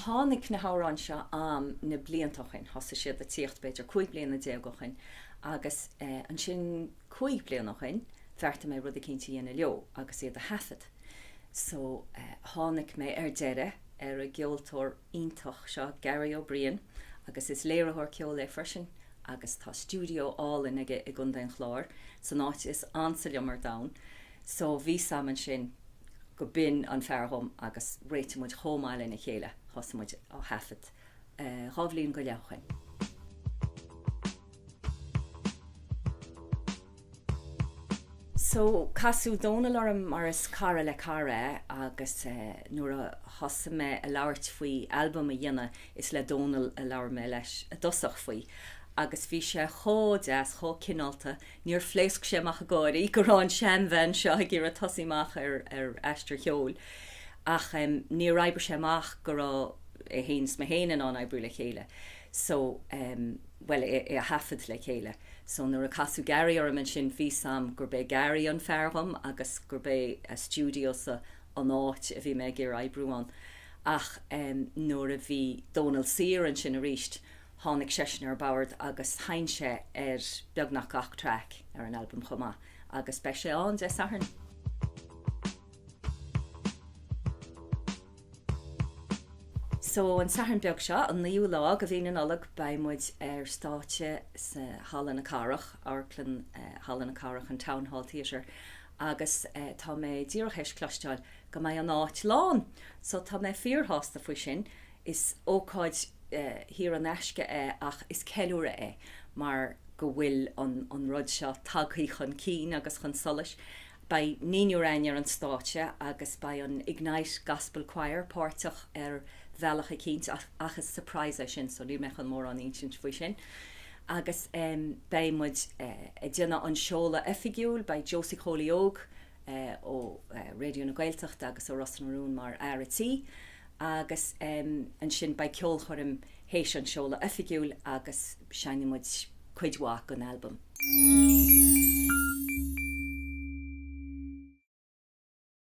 Tháinig na hamhráin seo a'm na blianta ó shin, thosaigh siad ag tíocht b'fhéidir 15 bliana ó shin agus ansin 5 bliana ó shin bheartaigh mé rud eicínt a dhéanamh leo agus iad a thaifead. So tháinig mé ar deireadh ar an gceoltóir iontach seo Gary Ó Briain agus is léiritheoir ceoil é freisin agus tá stiúideo álainn aige i gContae an Chláir, san áit is ansa liom ar domhan. So bhí 's a'm ansin go b'in an fear dhom agus réitigh muid chomh maith lena chéile, thosaigh muid á thaifead 2 bhliain go leith ó shin. So casadh Dónal orm mar is cara le cara é agus nuair a thosaigh mé a labhairt faoi albam a dhéanamh is le Dónal a labhair mé leis i dtosach faoi agus bhí sé chomh deas, chomh cineálta, níor phléasc sé amach ag gáirí go raibh an seanbhean seo ag iarraidh tosaí amach ar ar aistear cheoil ach níor oibrigh sé amach go raibh é féin is mé féin in ann oibriú le chéile so bhuel é a thaifead le chéile. So nuair a casadh Gary orm ansin bhí 's a'm gurb é Gary an fear dhom agus gurb é a stiúideo-sa an áit a bhí mé ag iarraidh oibriú ann. Ach nuair a bhí Dónal saor ansin aríst tháinig seisean ar bord agus sheinn sé ar beagnach gach traic ar an albam chomh maith agus beidh sé ann Dé Sathairn. So, an Satharn beag seo, an 9ú lá de mhí na Nollag, beidh muid ar stáitse sa Halla na Cathrach, Amharclann Halla na Cathrach, an Town Hall Theatre, agus tá mé díreach théis cloisteáil go mbeidh an áit lán! So, tá mé fíorshásta faoi sin. Is ócáid shaor in aisce é ach is ceiliúradh é mar go bhfuil an rud seo tagthaí chun cinn agus chun solais. Beidh naonúr againn ar an stáitse agus beidh an Ignite Gospel Choir páirteach ar bhealach eicínt ach is surprise é sin so níl mé chun mórán a insint faoi sin. Agus beidh muid ag déanamh an seoladh oifigiúil, beidh Josie Chóilí Óg ó Raidió na Gaeltachta agus ó Ros na Rún mar fhear a' tí agus ansin beidh ceolchoirm théis an seoladh oifigiúil agus seinnfidh muid cuid mhaith den albam.